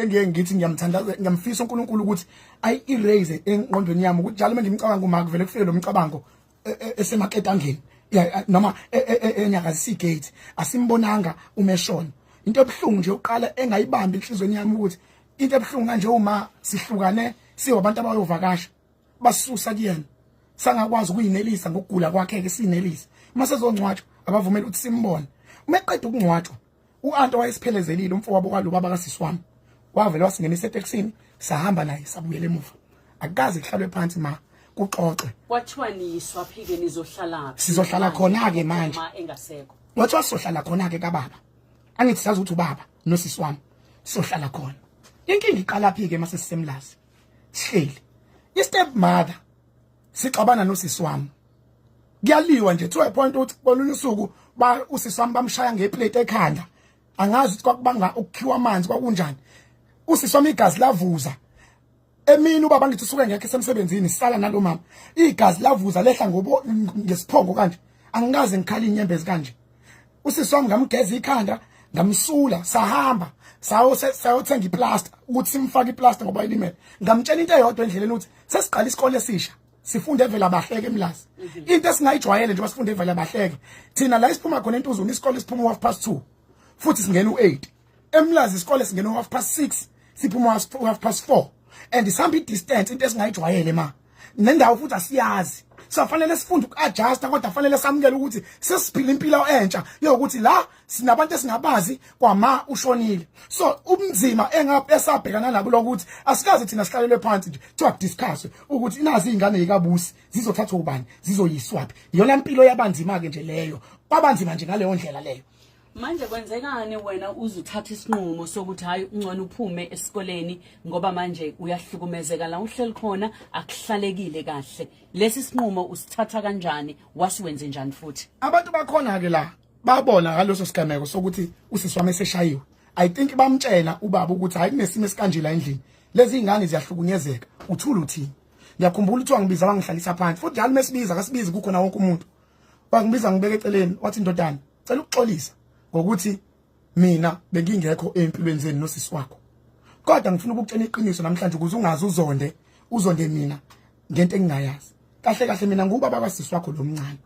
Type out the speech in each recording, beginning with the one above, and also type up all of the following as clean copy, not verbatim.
Engiye ngithi ngiyamthandaza, ngiyamfisa uNkulunkulu ukuthi ayi erase engqondweni yami, ukuthi njalo mengimcabanga uma kuvele kufike lo mcabango esemaketangeni noma enyakazisa igate, asimbonanga umeshona. Into ebuhlungu nje uqala engayibambi enhlizweni yami ukuthi into ebuhlungu kanje, uma sihlukane siwabantu abayovakasha, basusa kuyena, sangakwazi ukuyinelisa ngokugula kwakhe ke, sinelisa uma sezongcwatshwa, abavumela ukuthi simbone uma eqeda ukungcwatshwa. U-anti wayesiphelezelile, umfowabo kwalo baba kasisi wami, wavele wasingenisa etekisini, sahamba naye, sabuyela emuva. Akukaze kuhlalwe phansi ma kuxoxwe. Kwathiwa niyiswa phi-ke, nizohlala? Sizohlala khona-ke manje. Ma engasekho. Kwathiwa sizohlala khona-ke kababa. Angithi sazi ukuthi ubaba nosisi wami sizohlala khona. Inkinga iqala phi-ke mase sisemlazi, sihleli, i-step mother sixabana nosisi wami, kuyaliwa nje to a point ukuthi kolunye usuku ba usisi wami bamshaya ngeplate ekhanda. Angazi ukuthi kwakubanga ukukhiwa amanzi, kwakunjani. Usisi wami igazi lavuza emini, ubaba ngithi usuke ngekho esemsebenzini, sisala nalo mama, igazi lavuza lehla ngobo ngesiphongo kanje. Angikaze ngikhala inyembezi kanje. Usisi wami ngamgeza ikhanda, ngamsula, sahamba sayothenga iplaster ukuthi simfake iplaster ngoba ilimele. Ngamtshela into eyodwa endleleni ukuthi sesiqala isikole esisha, sifunde evela bahleke eMlazi, into esingayijwayele njengoba sifunde evela bahleke thina la isiphuma khona eNtuzuma, isikole siphuma 2:30 futhi singena u8. EMlazi isikole singena u6:30, siphuma 4:30, and sihamba i-distance, into esingayijwayele ma nendawo futhi asiyazi. So fanele sifunde uku-adjusta, kodwa fanele samukele ukuthi sesiphila impilo entsha yokuthi la sinabantu esingabazi, kwama ushonile. So ubunzima engapha esabhekana nabo lokuthi asikaze thina sihlalelwe phansi nje kuthiwa kudiscusswe ukuthi inazi izingane zikaBusi zizothathwa ubani, zizoyiswaphi. Iyona mpilo yabanzima ke nje leyo, kwabanzima nje ngaleyo ndlela leyo. Manje kwenzekani wena uzuthatha isinqumo sokuthi hayi, ungcono uphume esikoleni ngoba manje uyahlukumezeka la uhleli khona, akuhlalekile kahle? Lesi sinqumo usithatha kanjani, wasiwenze njani futhi? Abantu bakhona ke la babona ngaleso sigameko sokuthi usisi wami eseshayiwe. I think bamtshela ubaba ukuthi hayi, kunesimo esikanje la endlini, lezi ingane ziyahlukunyezeka, uthula uthini. Ngiyakhumbula ukuthi wangibiza, wangihlalisa phansi futhi. Njalo mesibiza akasibizi kukhona wonke umuntu. Wangibiza, ngibeke eceleni, wathi, "Ndodana, cela ukuxolisa ngokuthi mina bengingekho empilweni zenu nosisi wakho, kodwa ngifuna ukukutshela iqiniso namhlanje ukuze ungazi uzonde uzonde mina ngento engingayazi kahle kahle. Mina ngubaba kasisi wakho lo mncane,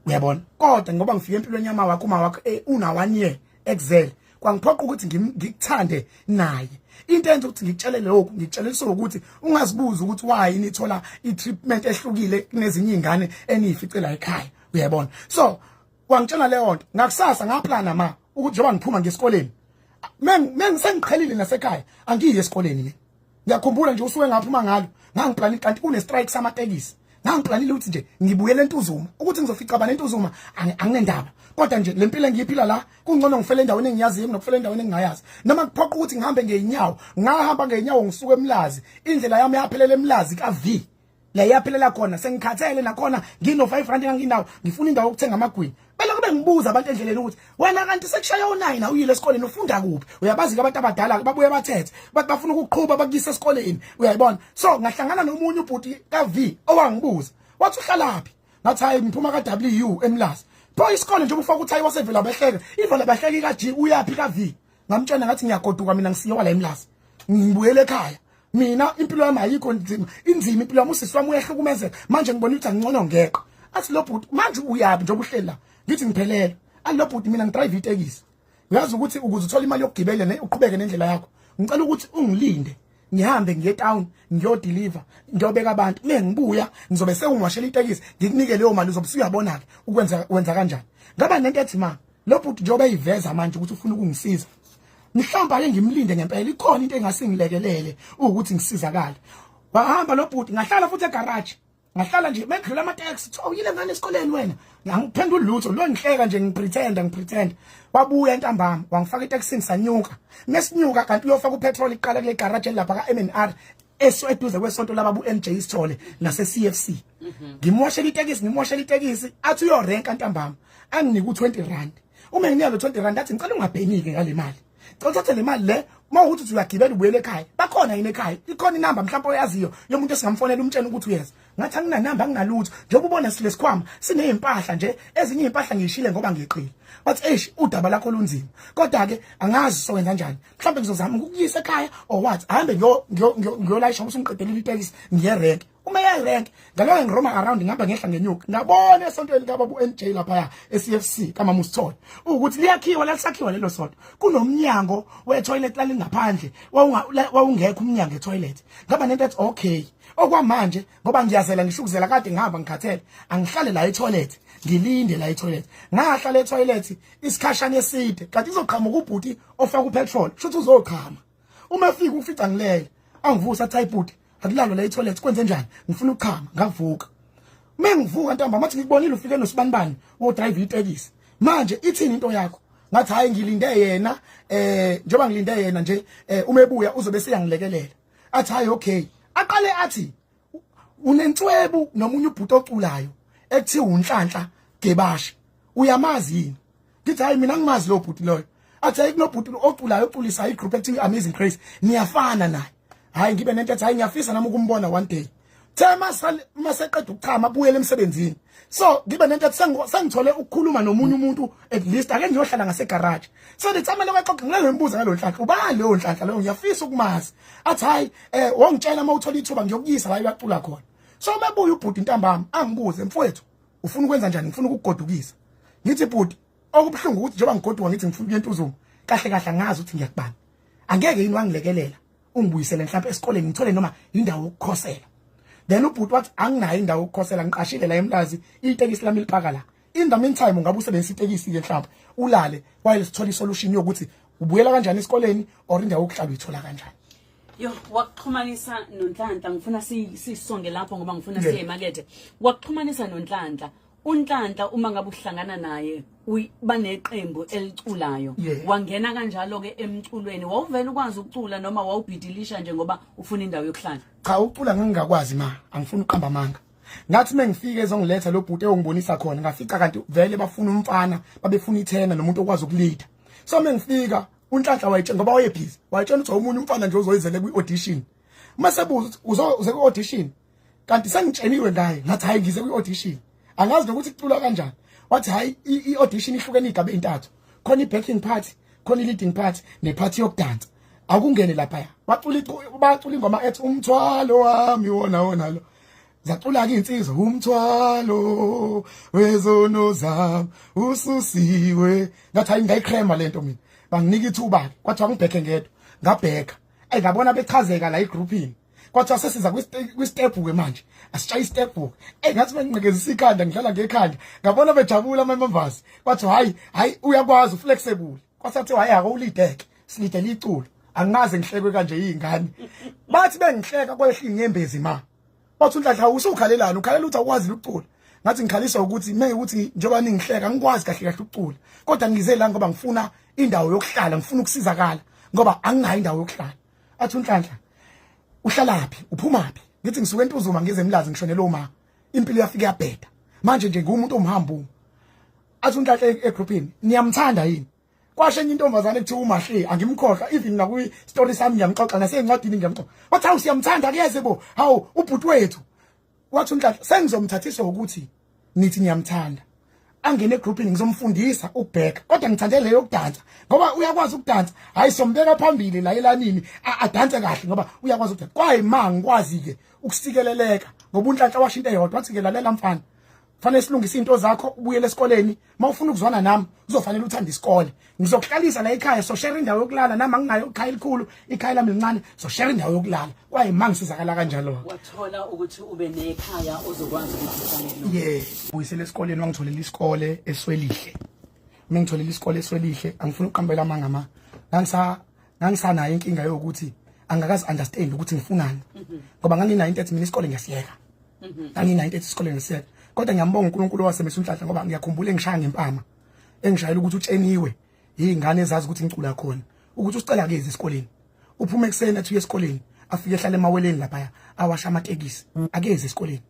uyabona, kodwa ngoba ngifike empilweni yama wakho, uma wakho una 1 year exel, kwangiphoqa ukuthi ngikuthande naye. Into enza ukuthi ngikutshele lokhu, ngikutshelisa ukuthi ungazibuza ukuthi why nithola i-treatment ehlukile kunezinye izingane eniyificela ekhaya, uyabona." So wangitshela leyo nto. Ngakusasa ngaplana ma ukuthi njengoba ngiphuma ngesikoleni, meng sengiqhelile nasekhaya, angiyi esikoleni mina. Ngiyakhumbula nje usuke ngaphuma ngalo, ngangiplanile, kanti kune strike samatekisi. Ngangiplanile ukuthi nje ngibuyele eNtuzuma, ukuthi ngizofica abantu eNtuzuma anginendaba, kodwa nje le mpilo engiyiphila la, kungcono ngifele endaweni engiyaziyo kunokufela endaweni engingayazi, noma kuphoqa ukuthi ngihambe ngeenyawo. Ngahamba ngeenyawo ngisuka eMlazi, indlela yami yaphelela eMlazi ka V la iyaphelela khona. Sengikhathele nakhona, ngino 5 rand enganginawo, ngifuna indawo yokuthenga amagwinya. Belokhu bengibuza abantu endleleni ukuthi, "Wena kanti sekushaya u9, awuyile esikoleni, ufunda kuphi?" Uyabazi ke abantu abadala, babuye bathethe, bathi bafuna ukuqhuba bakuyisa esikoleni, uyayibona. So ngahlangana nomunye ubhuti ka V owangibuza, wathi, "Uhlalaphi?" Ngathi, "Hayi, ngiphuma ka W eMlazi." "Pho isikole nje ufaka uthi wasevela behleke, ivela behleke ka G, uyaphi ka V?" Ngamtshela ngathi, "Ngiyagoduka mina, ngisiyowa la eMlazi, ngibuyele ekhaya. Mina impilo yami ayikho nzima, inzima impilo yami, usisi wami uyahlukumezeka manje, ngibona ukuthi angcono ngeqa." Athi lo bhuti, "Manje uyapi njengoba uhleli la?" Ngithi, "Ngiphelele." Athi lo bhuti, "Mina ngidrive itekisi, uyazi ukuthi ukuze uthole imali yokugibela ne uqhubeke nendlela yakho, ngicela ukuthi ungilinde ngihambe ngiye town, ngiyodeliver, ngiyobeka abantu. Mengibuya ngizobe sewungiwashela itekisi, ngikunike leyo mali, uzobe usuyabona ke ukwenza wenza kanjani." Ngaba nento ethi ma lo bhuti njengoba eyiveza manje ukuthi ufuna ukungisiza, mhlawumbe ake ngimlinde ngempela, ikhona into engasingilekelele ukuthi ngisizakale. Wahamba lo bhuti, ngahlala futhi egarage, ngahlala nje mekudlula ama-taxi, kuthiwa, "Uyile ngane esikoleni wena?" Angiphenduli lutho lo, ngihleka nje, ngipretenda, ngipretenda. Wabuya ntambama, wangifaka etekisini, sanyuka. Mesinyuka kanti uyofaka upetrol iqala kule garage elapha ka-MNR eso eduze kwesonto laba bu-NJ Sithole nase-CFC. Ngimoshela itekisi, ngimoshela itekisi, athi uyorenka ntambama, anginike u-20 rand. Uma nginika lo 20 rand, athi, "Ngicela ungabheniki ngale mali, cela uthathe le mali le uma ukuthi uyagibela ubuyele ekhaya." Bakhona Bakhona yini ekhaya? Ikhona inamba mhlawumbe oyaziyo yomuntu esingamfonela umtshela ukuthi uyeza? Ngathi anginanamba, anginalutho, njengoba ubona silesikhwama sinezimpahla nje, ezinye izimpahla ngiyishile ngoba ngiqile. Wathi eish, udaba lakho lunzima, kodwa ke angazi sokwenza kanjani, mhlawumbe ngizozama ukukuyisa ekhaya or what, ahambe ngiyolayisha usungiqedelile itekisi ngiye rank. Uma eya rank ngaloke ngiroma around, ngihamba ngehla ngenyuka, ngabona esontweni kababa uNJ lapha eCFC kamama uSithole ukuthi liyakhiwa, lalisakhiwa lelo sonto, kunomnyango we-toilet lalingaphandle, wawungekho umnyango e-toilet. Ngaba nento ethi okay, okwamanje ngoba ngiyazela, ngisho ukuzela kade ngihamba ngikhathele, angihlale la e-toilet, ngilinde la e-toilet. Ngahlala e-toilet isikhashana eside, kanti izoqhamuka ubhuti ofaka upetrol, shuthi uzochama. Uma efika ufica ngilele, angivusa, athi ayibhuti, akulalwa la e-toilet, kwenze njani? Ngifuna ukuchama. Ngavuka. Uma ngivuka ntambama athi ngikubonile ufike nosibanibani wo-drive itekisi, manje ithini into yakho? Ngathi hayi, ngilinde yena, njengoba ngilinde yena nje, uma ebuya uzobe seyangilekelela. Athi hayi okay. Aqale athi unenswebu nomunye ubhuti oculayo ekuthiwa uNhlanhla Gebashe, uyamazi yini? Ngithi hayi, mina ngimazi lo bhuti loyo. Athi hayi, kunobhuti oculayo oculisa igroup ekuthiwa Amazing Grace, niyafana naye. Hayi, ngibe nento ethi hayi, ngiyafisa nami ukumbona one day. The maseqeda ukuchama abuyele emsebenzini, so ngibe nento ethi sengithole ukukhuluma nomunye umuntu, at least ake ngiyohlala ngase-garage. So lithamele kwaxoxa, ngilele ngimbuza ngalo Nhlanhla, ubani leyo Nhlanhla leyo, ngiyafisa ukumazi. Athi hayi, wongitshela uma uthola ithuba, ngiyokuyisa la uyacula khona. So mebuya ubhuti ntambama angibuze, mfowethu, ufuna ukwenza njani? Ngifuna ukukugodukisa. Ngithi bhuti, okubuhlungu ukuthi njengoba ngigoduka ngithi ngifuna ukuya eNtuzuma, kahle kahle angazi ukuthi ngiyakubani, angeke yini wangilekelela ungibuyisele mhlawumbe esikoleni, ngithole noma indawo yokukhosela? Then ubhuti wathi anginayo indawo yokukhosela, ngiqashile la eMlazi, itekisi lami lipaka la. In the meantime ungabe usebenzisa itekisi ke mhlawumbe ulale while sithola isolution yokuthi ubuyela kanjani esikoleni or indawo yokuhlala uyithola kanjani. Yo, wakuxhumanisa noNhlanhla, ngifuna sisonge lapho ngoba ngifuna siye emakethe. Wakuxhumanisa noNhlanhla. UNhlanhla uma ngabe uhlangana naye baneqembu eliculayo. Wangena kanjalo ke emculweni. Wawuvela ukwazi ukucula noma wawubhidilisha nje ngoba ufuna indawo yokuhlala? Cha, ucula ngangingakwazi ma, angifuni ukuqamba amanga. Ngathi mengifike ezongiletha lo bhuti eyongibonisa khona, ngafica kanti vele bafuna umfana, babefuna ithena nomuntu okwazi ukulida. So mengifika uNhlanhla wayitshela, ngoba wayebhizi, wayitshela ukuthi omunye umfana nje uzoyizele kwi-audition. Uma sebuza ukuthi uze kwi-audition, kanti sengitsheliwe ngaye, ngathi hayi, ngize kwi-audition, angazi nokuthi kuculwa kanjani. Wathi hayi, i-audition ihlukene igaba ey'ntathu, khona i-backing part, khona i-leading part, ne-part yokudansa, akungene laphaya. Bacula bacula ingoma ethi umthwalo wami wona wona lo. Zacula-ke iy'nsizwa, umthwalo wezono zami ususiwe. Ngathi hayi, ngayikrema lento mina. Banginika ithuba-ke, kwathiwa ngibhekhe ngedwa, ngabheka, eyi ngabona bechazeka la egroupini. Kwathiwa sesiza kwi-step-ke manje, asitshaye i-step. Eyi, ngathi benginqekezisa ikhanda, ngidlala ngekhanda, ngabona bejabula ama-members. Kwathiwa hayi hayi, uyakwazi, uflexible. Kwathiwa hayi, akawulideke, silidele iculo. Angaze ngihlekwe kanje iy'ngane, bathi bengihleka kwehla iy'nyembezi ma. Wathi uNhlanhla, usukhalelani? Ukhalela ukuthi awukwazi ukucula? Ngathi ngikhaliswa ukuthi meke ukuthi njengoba ningihleka angikwazi kahle kahle ukucula, kodwa ngize la ngoba ngifuna indawo yokuhlala, ngifuna ukusizakala ngoba anginayo indawo yokuhlala. Athi uNhlanhla, uhlalaphi, uphumaphi? Ngithi ngisuke eNtuzuma ngize eMlazi, ngishonele uma impilo yafika yabheda, manje nje ngumuntu omhambo. Athi uNhlanhla egroupini, niyamthanda yini? Kwasho enye intombazane ekuthiwa uMahle, angimkhohlwa, even nakwi story sami ngiyamxoxa, nasencwadini ngiyamxoxa. Wathi hawu, siyamthanda, kuyeze bo, hawu, ubhuti wethu. Wathi uNhlanhla, sengizomthathisa ukuthi nithi niyamthanda, angene egroupini, ngizomfundisa ukubheka, kodwa ngithande leyo yokudansa ngoba uyakwazi ukudansa. Hayi, sombeka phambili la elanini, adanse kahle ngoba uyakwazi ukudansa. Kwayi ma ngikwazi ke ukusikeleleka ngoba uNhlanhla washo into eyodwa, wathi ke lalela mfana, fanele silungise into zakho, ubuyele esikoleni. Mawufuna ukuzwana nami uzofanele uthande isikole. Ngizokuhlalisa la ekhaya, so share indawo yokulala nami, anginayo ikhaya elikhulu, ikhaya lami lincane, so share indawo yokulala. Kwaye mangisizakala kanjalo. Wathola ukuthi ube nekhaya ozokwazi ukuthi uhlale kulona. Yeah, buyisele esikoleni, wangitholela isikole eSwelihle. Mengitholela isikole eSwelihle, angifuni ukuqambela amanga ma, ngangisanayo inkinga yokuthi angakazi understand ukuthi ngifunani, ngoba nganginayo into ethi mina isikole ngiyasiyeka. Nganginayo into ethi isikole ngiyasiyeka, kodwa ngiyambonga uNkulunkulu owasemisa uNhlanhla, ngoba ngiyakhumbula engishaya ngempama, engishayela ukuthi utsheniwe izingane ezazi ukuthi ngicula khona ukuthi usicela kezi esikoleni. Uphuma ekuseni athi uye esikoleni, afike ehlala emaweleni lapha, awasha amatekisi, akezi esikoleni.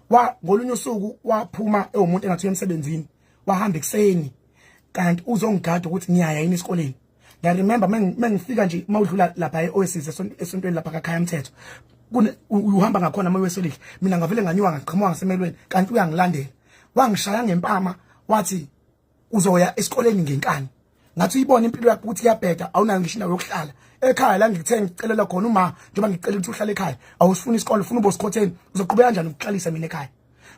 Wa ngolunye usuku waphuma ewumuntu engathi uya emsebenzini, wahamba ekuseni, kanti uzongigada ukuthi ngiyaya yini esikoleni. Ngiyaremember mengifika nje, mawudlula lapha e-Oasis, esontweni lapha kaKhaya Mthetho, uhamba ngakhona uma wesolidle, mina ngavele nganyuka, ngaqhamuka ngasemelweni, kanti uyangilandela. Wangishaya ngempama, wathi uzoya esikoleni ngenkani. Ngathi uyibona impilo yakho ukuthi iyabheda, awunayo ngisho indawo yokuhlala ekhaya la ngithe ngicelela khona uma njengoba ngicela ukuthi uhlale ekhaya, awusifuni isikole, ufuna ubosikhotheni, uzoqhubeka kanjani ukuhlalisa mina ekhaya?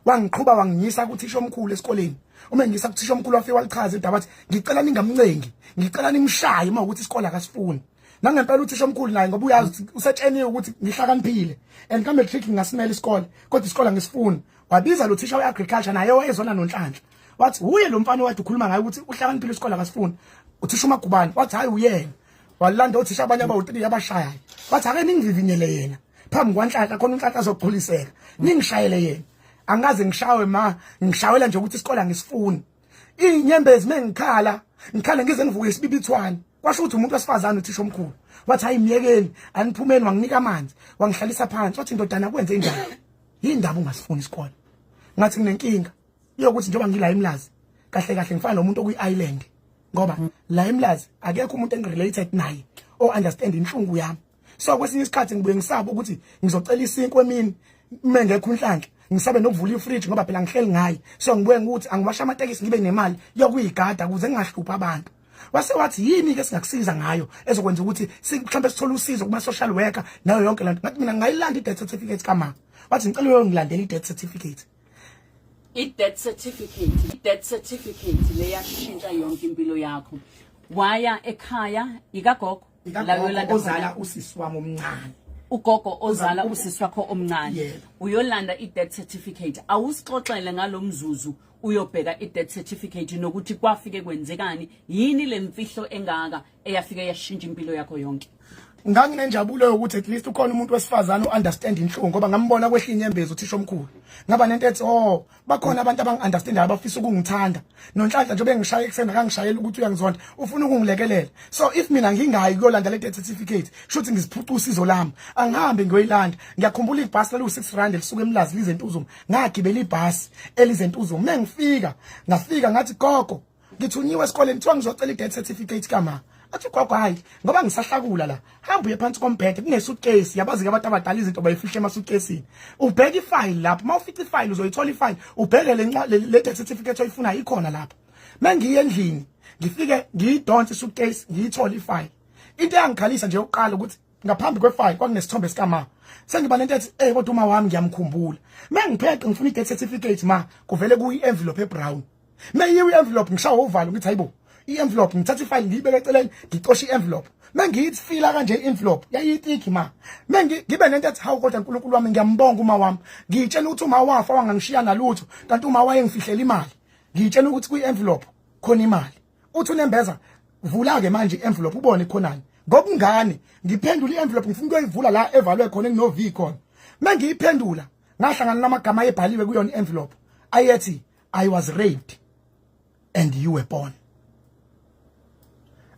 Wangiqhuba wangiyisa kuthisha omkhulu esikoleni. Uma ngiyisa kuthisha omkhulu, wafika walichaza indaba, wathi ngicela ningamncengi, ngicela nimshaye uma ukuthi isikole akasifuni. Nangempela uthisha omkhulu naye, ngoba uyazi ukuthi usetsheniwe ukuthi ngihlakaniphile and ka matric ngingasimela isikole, kodwa isikole angisifuni, wabiza lo thisha we-agriculture, naye wayezona noNhlanhla, wathi uye lo mfana wathi ukhuluma ngaye ukuthi uhlakaniphile, isikole akasifuni, uthisha uMagubane. Wathi hayi, uyena. Walanda othisha abanye abawu-3 abashayayo, wathi ake ningivivinyele yena phambi kwaNhlanhla, khona uNhlanhla azogculiseka, ningishayele yena. Angaze ngishawe ma, ngishawela nje ukuthi isikole angisifuni. Inyembezi mengikhala, ngikhale ngize ngivuke isibibithwane. Kwasho ukuthi umuntu wesifazane uthisha omkhulu. Wathi hayi, myekeni, aniphumeni. Wanginika amanzi, wangihlalisa phansi, wathi ndodana, kwenze njani, yindaba ungasifuni isikole? Ngathi nginenkinga yokuthi njengoba ngila eMlazi, kahle kahle ngifana nomuntu okuyi-island, ngoba la eMlazi akekho umuntu engirelated naye o understand inhlungu yami. So kwesinye isikhathi ngibuye ngisaba ukuthi ngizocela isinkwa emini uma ngekho uNhlanhla, ngisabe nokuvula ifridge ngoba phela ngihleli ngaye. So ngibuye ngikuthi angiwasha amatekisi ngibe nemali yokuyigada ukuze ngingahluphi abantu. Wase wathi yini ke singakusiza ngayo ezokwenza ukuthi mhlawumbe sithole usizo kuma social worker nayo yonke lento? Ngathi mina ngayilanda i-death certificate kama. Wathi ngicela uyongilandela i-death certificate. I-death certificate, i-death certificate leyashintsha yonke impilo yakho. Waya ekhaya ikagogo la uyolanda ozala usisi wami omncane. Ugogo ozala usisi wakho omncane. Yebo. Uyolanda i-death certificate. Awusixoxele ngalomzuzu uyobheka i-death certificate nokuthi kwafike kwenzekani, yini le mfihlo engaka eyafike yashintsha impilo yakho yonke? Nganginenjabulo yokuthi at least ukhona umuntu wesifazane u-understand inhlungu, ngoba ngambona kwehla inyembezi uthisha omkhulu. Ngaba nento ethi, oh, bakhona abantu abangi-understandayo, abafisa ukungithanda. NoNhlanhla njengoba engishaya ekuseni, akangishayela ukuthi uyangizonda, ufuna ukungilekelela. So if mina ngingayi kuyolanda le death certificate, shuthi ngiziphuca usizo lami. Angihambe ngiyoyilanda. Ngiyakhumbula ibhasi laliwu-6 rand elisuka eMlazi lize eNtuzuma. Ngagibela ibhasi elize eNtuzuma. Uma ngifika, ngafika ngathi, gogo, ngithunyiwe esikoleni, kuthiwa ngizocela i-death certificate kama. Athi ugogo, hayi, ngoba ngisahlakula la, hamba uye phansi kombhede, kune-suitcase. Yabazi-ke abantu abadala, izinto bayifihle ema-suitcase-ini. Ubheke ifayili lapho, uma ufica ifayili uzoyithola ifayili, ubheke le death certificate oyifunayo, ikhona lapho. Uma ngiye endlini, ngifike ngiyidonse i-suitcase, ngiyithole ifayili. Into eyangikhalisa nje yokuqala ukuthi ngaphambi kwefayili kwakunesithombe sikama. Sengiba nento ethi, eh, kodwa uma wami ngiyamkhumbula. Uma ngipheqe ngifuna i-death certificate ma, kuvele kuyi-envelope ebrown. Meyiwe i-envelope, ngishawa uvalo, ngithi hayibo, i-envelope. Ngithatha ifayili ngiyibeke eceleni, ngicoshe i-envelope. Mengiyifila kanje i-envelope, yayitiki ma. Mengibe nento ethi, hawu, kodwa uNkulunkulu wami, ngiyambonga uma wami. Ngiyitshela ukuthi uma wafa wangangishiya nalutho, kanti uma wayengifihlela imali. Ngiyitshela ukuthi kwi-envelope khona imali. Uthi unembeza, vula ke manje i-envelope ubone khonani. Ngobungane ngiphendula i-envelope, ngifuna ukuyivula la evalwe khona, ekuno V khona. Mengiyiphendula, ngahlangana namagama ayebhaliwe kuyona i-envelope ayethi, "I was raped and you were born."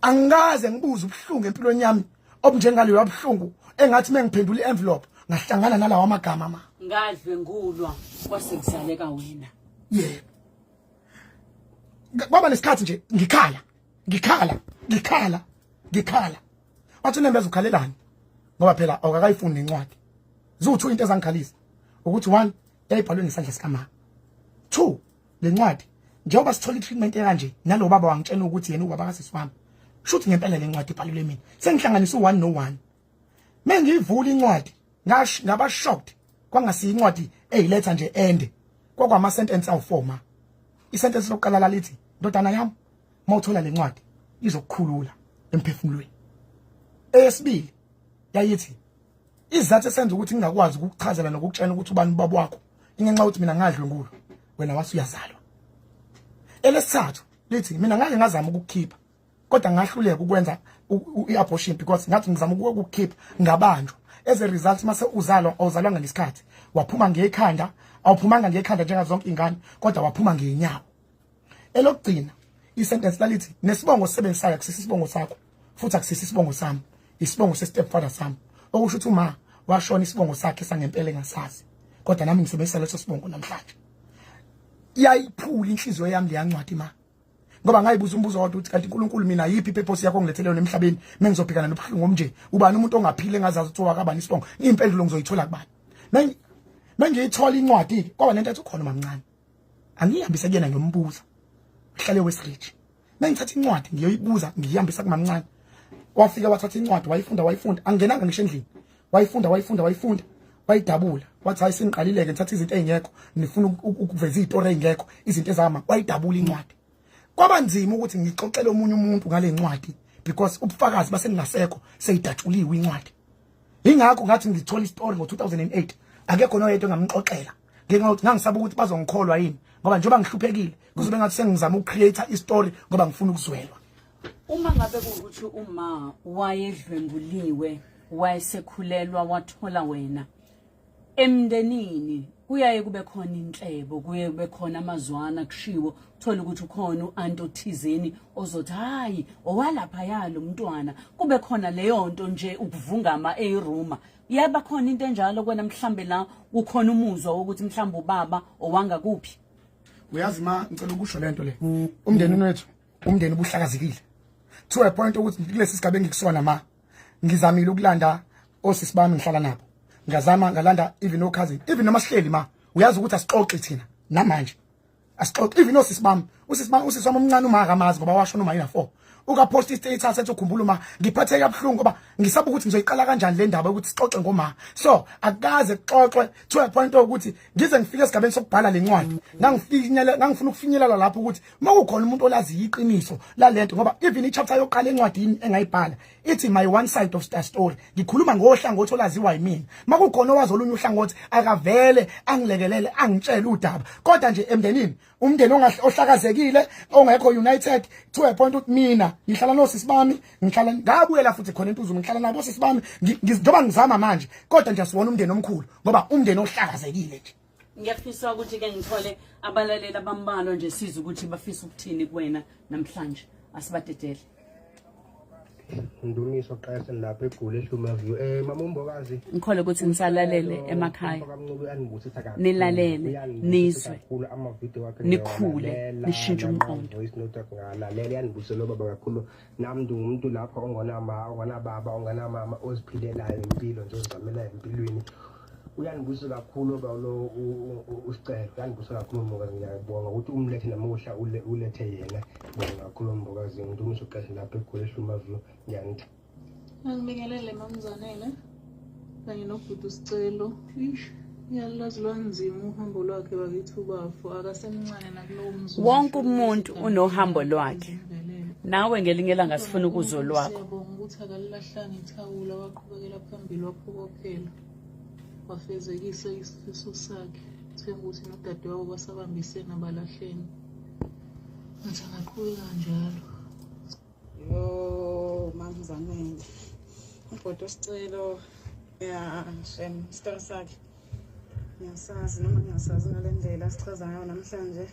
Angikaze ngibuze ubuhlungu empilweni yami obunjengaleyo buhlungu engathi mengiphendula i-envelope ngahlangana nalawa amagama ma. Ngadlwengulwa kwase kuzaleka wena. Yebo. Kwaba nesikhathi nje ngikhala, ngikhala, ngikhala, ngikhala. Wathi unembeza, ukhalelani? Ngoba phela awukakayifuni nencwadi. Ziwu-two into ezangikhalisa, ukuthi one, yayibhalwe ngesandla sikama. Two, le ncwadi, njengoba sithola i-treatment ekanje nalo baba wangitshela ukuthi yena ubaba kasisi wami, shuthi ngempela le ncwadi ibhalelwe mina. Sengihlanganisa u-one no-one. Mengiyivula incwadi, ngaba shocked. Kwangasiyo incwadi eyiletha nje ende, kwakwama sentence awu4 ma. Isentence lokuqala lalithi, ndodana yami, mawuthola le ncwadi izokukhulula emphefumulweni. Eyesibili yayithi, izathu esenza ukuthi ngingakwazi ukukuchazela nokukutshela ukuthi ubani ubaba wakho ingenxa yokuthi mina ngadlwengulwa, wena wase uyazalwa. Elesithathu lithi, mina ngake ngazama ukukukhipha, kodwa ngahluleka ukwenza i-abortion because ngathi ngizama ukukukhipha ngabanjwa. As a result, mase uzalwa, awuzalwanga ngesikhathi, waphuma ngekhanda, awuphumanga ngekhanda njengazo zonke ingane, kodwa waphuma ngenyawo. Elokugcina isentence lalithi, nesibongo sisebenzisayo akusisi isibongo sakho, futhi akusisi isibongo sami, isibongo se-stepfather sami, okusho ukuthi uma washona isibongo sakhe sangempela engasazi, kodwa nami ngisebenzisa leso sibongo namhlanje. Iyayiphula inhliziyo yami leya ncwadi ma. Ngoba ngayibuza umbuzo wodwa ukuthi kanti uNkulunkulu mina yiphi ipurpose yakho ongilethele yona emhlabeni mengizobhekana nobuhlungu omnje? Ubani umuntu ongaphile engazazi ukuthi wakabani isibongo? Impendulo ngizoyithola kubani? Mengiyithola incwadi kwaba nento ethi ukhona mamncane. Angiyihambise kuyena ngiyombuza. Uhlale Westridge. Mengithatha incwadi ngiyoyibuza ngiyihambisa kumamncane. Wafika wathatha incwadi wayifunda wayifunda angenanga ngisho endlini. Wayifunda wayifunda wayifunda wayidabula wathi hayi seniqalile ke ngithatha izinto ezingekho nifuna ukuveza izitori ezingekho izinto ezama wayidabula incwadi. Kwaba nzima ukuthi ngixoxele omunye umuntu ngale ncwadi because ubufakazi basengingasekho seyidatshuliwe incwadi. Ingakho ngathi ngithola istory ngo-2008 akekho noyedwa engamxoxela ngenxa yokuthi ngangisaba ukuthi bazongikholwa yini ngoba njengoba ngihluphekile kuzobe ngathi sengizama ukucreate istory ngoba ngifuna ukuzwelwa. Uma ngabe kuwukuthi uma wayedlwenguliwe wayesekhulelwa wathola wena emndenini kuyaye kube khona inhlebo kuye kube khona amazwana kushiwo uthola ukuthi ukhona u-anti othizeni ozothi hayi owalapha yalo mntwana kube khona leyo nto nje ukuvungama eyiruma yaba khona into enjalo kwena mhlambe la kukhona umuzwa wokuthi mhlambe ubaba owangakuphi. Uyazi ma ngicela ukusho lento le, umndeni wethu umndeni ubuhlakazekile to a point ukuthi kulesi sigaba engikusona ma ngizamile ukulanda osisi bami ngihlala nabo, ngazama ngalanda even o-cousin even noma sihleli ma uyazi ukuthi asixoxi thina namanje asixoxi even osisi bami usisi bami usisi wami omncane uma akamazi ngoba washona uma ina 4 ukapost istatus ethi ukhumbula uma ngiphatheke kabuhlungu ngoba ngisaba ukuthi ngizoyiqala kanjani le ndaba ukuthi sixoxe ngoma so akukaze kuxoxwe to a point ukuthi ngize ngifike esigabeni sokubhala le ncwadi ngangifinyela ngangifuna ukufinyelela lapho ukuthi makukhona umuntu olaziyo iqiniso lalento ngoba even ichapter yokuqala encwadini engayibhala ithi my one side of the story ngikhuluma ngohlangothi olaziwa yimina makukhona owazi olunye uhlangothi akavele angilekelele angitshele udaba kodwa nje emndenini umndeni ohlakazekile ongekho united to a point ukuthi mina ngihlala nosisi bami ngihlala ngabuyela futhi khona entuzuma ngihlala nabo osisi bami njengoba ngizama manje kodwa nje asiwona umndeni omkhulu ngoba umndeni ohlakazekile nje. Ngiyafisa ukuthi ke ngithole abalaleli abambalwa nje siza ukuthi bafisa ukuthini kuwena namhlanje asibadedele. Ndumiso Qese lapha eGoli eHlumaview. Eh mama uMbokazi. Ngikhole ukuthi nisalalele emakhaya. Nilalele nizwe. Ama video wakhe nikhule nishintshe umqondo. Voice note ngalalela yanibusela baba kakhulu. Nami ndingumuntu lapha ongonama onganababa onganamama oziphilelayo impilo nje ozizamelayo empilweni. Uyanibusisa kakhulu baba lo uSicelo. Uyanibusisa kakhulu Mbokazi, ngiyabonga ukuthi umlethe namuhla ulethe yena. Ngibonga kakhulu Mbokazi, ngidumise uqeshe lapha eGoli eHlumaview. Ngiyanithanda. Angibingelele mamzanele kanye nobhuti uSicelo. Ish, iyalazi lwanzima uhambo lwakhe bakithi ubafo akasemncane nakulowo mzuzu. Wonke umuntu unohambo lwakhe. Nawe ngelinye ilanga sifuna ukuzwa lwakho. Siyabonga ukuthi akalilahlanga ithawula waqhubekela phambili waphokophela. Wafezekisa isifiso sakhe. Themba ukuthi nodadewabo basabambisene abalahleni. Ngathi angaqhubeka kanjalo. Yo, mamzanele. Ubhuti uSicelo ya shem isitori sakhe. Ngiyasazi noma ngingasazi ngale ndlela sichaza ngayo namhlanje.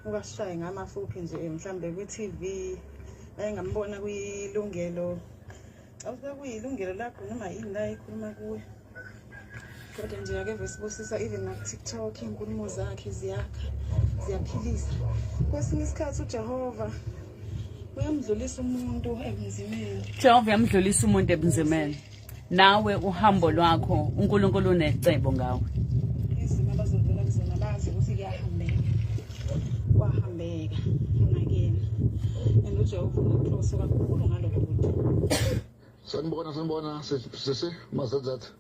Ukasishaye ngamafuphi nje mhlambe kwi-TV ayengambona kwilungelo. Awusuke kuyilungelo lakho noma yini la ekhuluma kuwe. Kodwa nje ake vesibusisa even naku-TikTok iy'nkulumo zakhe ziyakha ziyaphilisa. Kwesinye isikhathi uJehova uyamdlulisa umuntu ebunzimeni. Jehova uyamdlulisa umuntu ebunzimeni. Nawe uhambo lwakho uNkulunkulu unecebo ngawe. Izimo abazodlula kuzona bazi ukuthi kuyahambeka. Kwahambeka nakena. And uJehova unenhloso kakhulu ngalokho bhuti. Sanibona sanibona sisi Mazenzethu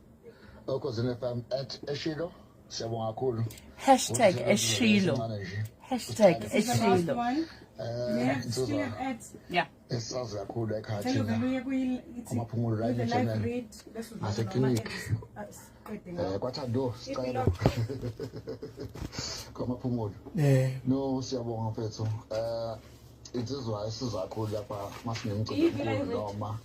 Okhozini FM at Eshilo siyabonga kakhulu. Hashtag Eshilo. Hashtag Eshilo. Insizwa Yeah. esazi kakhulu ekhaya thina kumaphumulo la eMitchelman ngaseklinikhi kwathando sicelo kwamaphumulo. No siyabonga mfethu. Insizwa esiza kakhulu lapha masinemicimbi emkhulu noma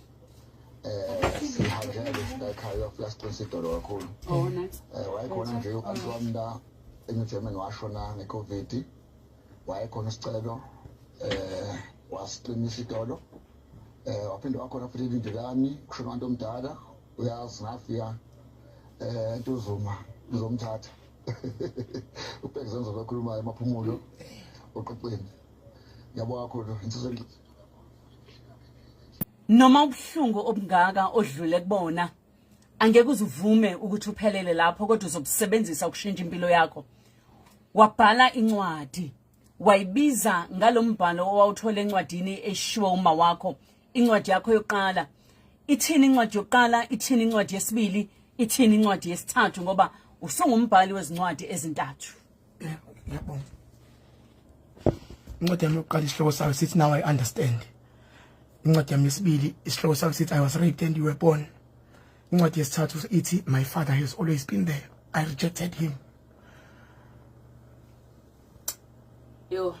sihanjelwe sifika ekhaya uyafika siqinisa idolo kakhulu. Oh nice. Wayekhona nje u-anti wami la eNew German washona nge-COVID. Wayekhona uSicelo wasiqinisa idolo. Waphinde wakhona futhi iLindelani kushona abantu omdala uyazi ngafika eNtuzuma ngizomthatha. Ubheke zenzo lokhulumayo emaphumulo oqoqweni. Ngiyabonga kakhulu insizwa. Noma ubuhlungu obungaka odlule kubona, angeke uzuvume ukuthi uphelele lapho, kodwa uzobusebenzisa ukushintsha impilo yakho. Wabhala incwadi, wayibiza ngalombhalo owawuthola encwadini eshiwo uma wakho. Incwadi yakho yokuqala ithini? Incwadi yokuqala ithini? Incwadi yesibili ithini? Incwadi yesithathu, ngoba usungumbhali wezincwadi ezintathu. Ngiyabonga. Incwadi yami yokuqala isihloko sayo sithi "Now I Understand". Incwadi yami yesibili isihloko sayo sithi "I Was Raped and You Were Born". Incwadi yesithathu ithi "My Father Has Always Been There, I Rejected Him". Yo,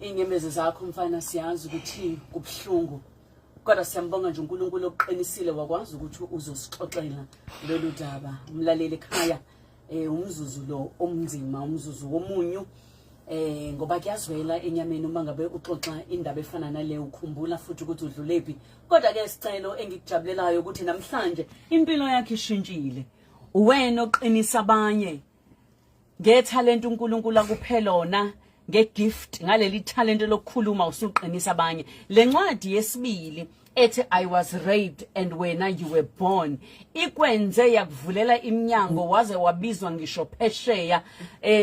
inyembezi zakho mfana, siyazi ukuthi kubuhlungu, kodwa siyambonga nje uNkulunkulu oqinisile wakwazi ukuthi uzosixoxela lolu daba. Umlaleli ekhaya, umzuzu lo omnzima, umzuzu womunyu, ngoba kuyazwela enyameni uma ngabe uxoxa indaba efana nale, ukhumbula futhi ukuthi udlulephi. Kodwa ke sicelo, engikujabulelayo ukuthi namhlanje impilo yakhe ishintshile. Uwena oqinisa abanye ngethalente uNkulunkulu akuphe lona, ngegift, ngaleli talent lokukhuluma, usuqinisa abanye. Lencwadi yesibili ethi "I Was Raped and Wena You Were Born" ikwenze yakuvulela iminyango, waze wabizwa ngisho phesheya.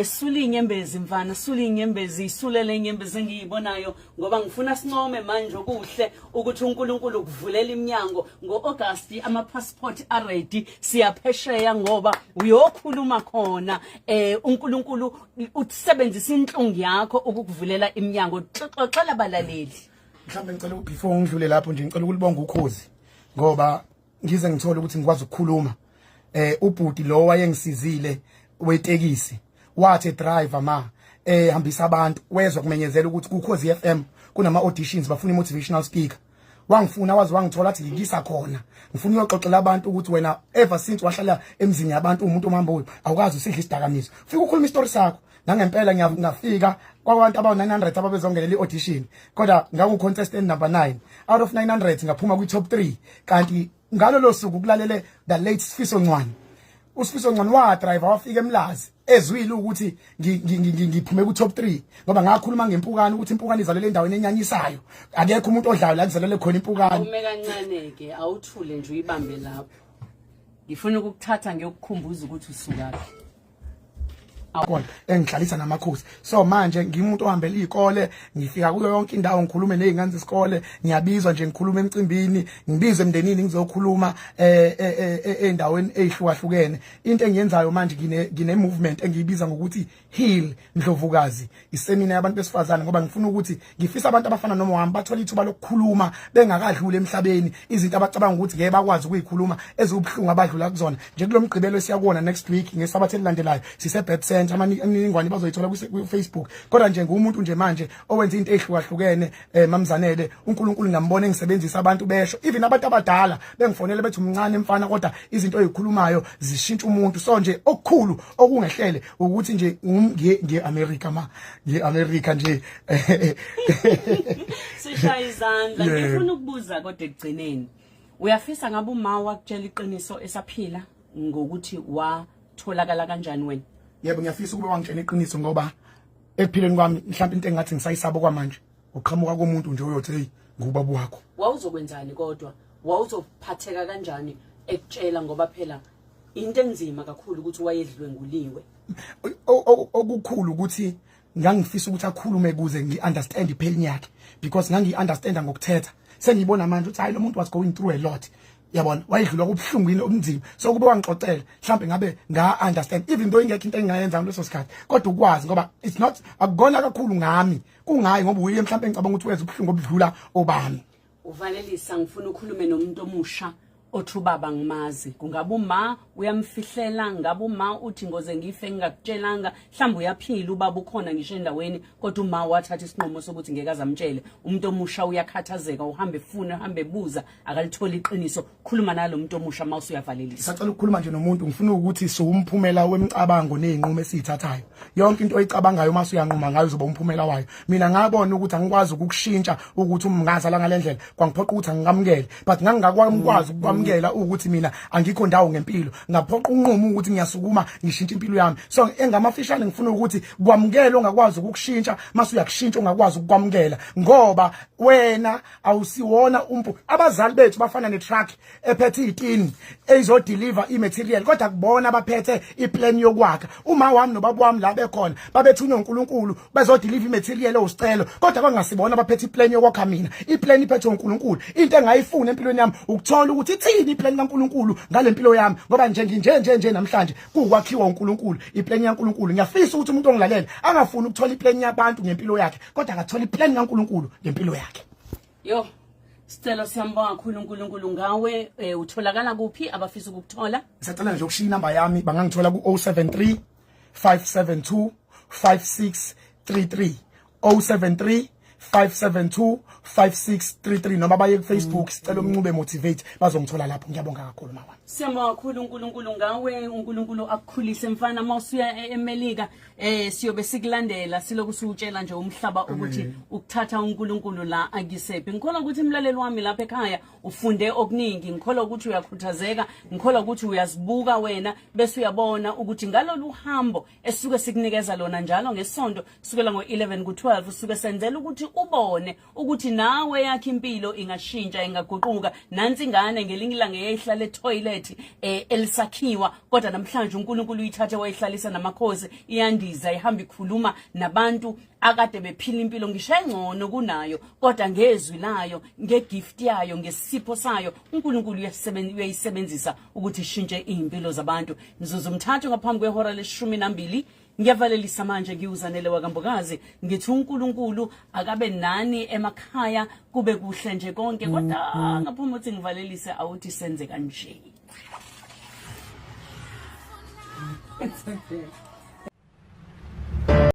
Sulinyembezi mfana, sulinyembezi, isulele inyembezi engiyibonayo, ngoba ngifuna sincome manje okuhle ukuthi uNkulunkulu ukuvulela iminyango. Ngo-August ama passport aready, siyaphesheya ngoba uyokhuluma khona. uNkulunkulu usebenzisa inhlungu yakho ukukuvulela iminyango. Xoxela abalaleli. Mhlawumbe ngicela, before ngidlule lapho nje, ngicela ukulibonga ukhozi, ngoba ngize ngithole ukuthi ngikwazi ukukhuluma. Ubhuti lo wayengisizile wetekisi, wathi driver ma hambisa abantu, wezwa kumenyezela ukuthi kuKhozi FM kunama auditions, bafuna motivational speaker. Wangifuna wazi wangithola, athi ngikisa khona, ngifuna uyoxoxela abantu ukuthi wena ever since wahlala emzini yabantu, umuntu omhamboyo, awukazi usidla isidakamizwa, fika ukhuluma isitori sakho. Nangempela ngiyafika kwabantu abawu 900 ababezongenela i-audition, kodwa ngangu-contestant number 9 out of 900, ngaphuma kwi-top 3. Kanti ngalolo suku kulalele the late Sifiso Ncwane. USifiso Ncwane wa-drive wafika eMlazi ezwile ukuthi ngiphume ku-top 3, ngoba ngakhuluma ngempukane, ukuthi impukane izalele endaweni enyanyisayo, akekho umuntu odlayo la kuzalele khona impukane. Ume kancane ke, awuthule nje, uyibambe lapho. Ngifuna ukukuthatha ngiyokukhumbuza ukuthi usukaphi. Khona engihlalisa namakhosi. So manje ngimuntu ohambela izikole, ngifika kuyo yonke indawo, ngikhulume nezingane zesikole, ngiyabizwa nje ngikhuluma emcimbini, ngibizwe emndenini ngizokhuluma endaweni ezihlukahlukene. Into engiyenzayo manje, ngine movement engiyibiza ngokuthi Heal Ndlovukazi, isemina yabantu besifazane, ngoba ngifuna ukuthi ngifisa abantu abafana noma wami bathole ithuba lokukhuluma bengakadluli emhlabeni izinto abacabanga ukuthi ngeke bakwazi ukuyikhuluma, eziwubuhlungu abadlula kuzona. Nje kulo mgqibelo esiya kuwona next week, ngesabatha elilandelayo, sise Bet Center. Amaniningwane bazoyithola ku Facebook. Kodwa nje ngumuntu nje manje owenza into ezihlukahlukene, mamzanele. uNkulunkulu ngiyambona engisebenzisa, abantu besho, even abantu abadala bengifonela bethi umncane mfana, kodwa izinto ozikhulumayo zishintsha umuntu. So nje okukhulu okungehlele ukuthi nje ngiye ngiye America, ma ngiye America nje. Sishaya izandla. Ngifuna ukubuza kodwa ekugcineni, uyafisa ngabe uma wakutshela iqiniso esaphila ngokuthi watholakala kanjani wena? Yebo, ngiyafisa ukuba wangitshela iqiniso, ngoba ekuphileni kwami mhlawumbe into engathi ngisayisaba kwamanje uqhamuka komuntu nje uyothi, "Hey, ngubaba wakho." Wawuzokwenzani kodwa? Wawuzophatheka kanjani ekutshela, ngoba phela into enzima kakhulu ukuthi wayedlwenguliwe? Okukhulu ukuthi ngangifisa ukuthi akhulume kuze ngi-understand ipain yakhe, because ngangiyi-understanda ngokuthetha. Sengiyibona manje ukuthi hayi, lo muntu was going through a lot, yabona, wayedlula kubuhlungwini obunzima. So kube wangixoxela, mhlawumbe ngabe nga-understand, even though ingekho into engingayenza ngaleso sikhathi, kodwa ukwazi, ngoba it's not akukona kakhulu ngami, kungayi ngoba uye mhlawumbe ngicabanga ukuthi wenza ubuhlungu obudlula obami. Uvalelisa, ngifuna ukhulume nomuntu omusha othi ubaba ngimazi. Kungabe uma uyamfihlela, ngabe uma uthi ngoze ngife ngingakutshelanga, mhlawumbe uyaphila ubaba, ukhona ngisho endaweni, kodwa uma wathatha isinqumo sokuthi ngeke azamtshele. Umuntu omusha uyakhathazeka, uhambe efuna, uhambe ebuza, akalitholi iqiniso. Khuluma nalo muntu omusha uma usuyavalelisa. Sacela ukukhuluma nje nomuntu. Ngifuna ukuthi siwumphumela wemicabango nezinqumo esiyithathayo. Yonke into oyicabangayo, uma usuyanquma ngayo, uzoba umphumela wayo. Mina ngabona ukuthi angikwazi ukukushintsha ukuthi umngazala ngalendlela, kwangiphoqa ukuthi angikamukele, but ngangingakwamkwazi ukukwamukela. ukwamukela ukuthi mina angikho ndawo ngempilo, ngaphoqa unqumo ukuthi ngiyasukuma ngishintsha impilo yami. So engamafishane ngifuna ukuthi kwamukela ongakwazi ukukushintsha, mase uyakushintsha ongakwazi ukukwamukela, ngoba wena awusiwona umpu. Abazali bethu bafana ne-truck ephethe izitini eyizodeliver i-material, kodwa kubona abaphethe iplan yokwakha. Uma wami nobaba wami la bekhona, babethunywa uNkulunkulu bezodeliver i-material ewusicelo, kodwa kwangasibona abaphethe iplan yokwakha mina. Iplan iphethwe uNkulunkulu. Into engayifuna empilweni yami ukuthola ukuthi ithini iplan kaNkulunkulu ngale mpilo yami, ngoba nje nginje nje nje namhlanje kuwukwakhiwa uNkulunkulu, iplan yaNkulunkulu. Ngiyafisa ukuthi umuntu ongilalele angafuni ukuthola iplan yabantu ngempilo yakhe, kodwa akathola iplan kaNkulunkulu ngempilo yakhe. Yo, Sicelo, siyambonga kakhulu uNkulunkulu ngawe. Utholakala kuphi abafisa ukukuthola? Ngisacela nje ukushiya inamba yami, bangangithola ku-073 572 5633, 073 572 5633, noma baye ku-Facebook, Sicelo Mncube Motivate, bazongithola lapho. Ngiyabonga kakhulu, mama. Siyambonga kakhulu uNkulunkulu ngawe. uNkulunkulu akukhulise, mfana. Mawusuya eMelika, siyobe sikulandela, siloku siwutshela nje umhlaba ukuthi ukuthatha uNkulunkulu la akisephi. Ngikholwa ukuthi umlaleli wami lapha ekhaya ufunde okuningi, ngikholwa ukuthi uyakhuthazeka, ngikholwa ukuthi uyazibuka wena bese uyabona ukuthi ngalolu hambo esisuke sikunikeza lona njalo ngesonto kusukela ngo-11 ku-12, usuke senzela ukuthi ubone ukuthi nawe yakhe impilo ingashintsha, ingaguquka. Nansi ingane ngelinye ilanga eyayihlala etoilet elisakhiwa, kodwa namhlanje uNkulunkulu uyithathe wayihlalisa namakhosi, iyandiza, ihamba ikhuluma nabantu akade bephila impilo ngisho engcono kunayo, kodwa ngezwi layo, ngegift yayo, ngesipho sayo, uNkulunkulu uyayisebenzisa ukuthi ishintshe izimpilo zabantu. Mzuzu mthathu ngaphambi kwehora leshumi nambili, ngiyavalelisa manje. Ngiwuzanele wakambokazi, ngithi uNkulunkulu akabe nani emakhaya, kube kuhle nje konke. Kodwa ngaphambi ukuthi ngivalelise, awuthi senze kanje. It's okay.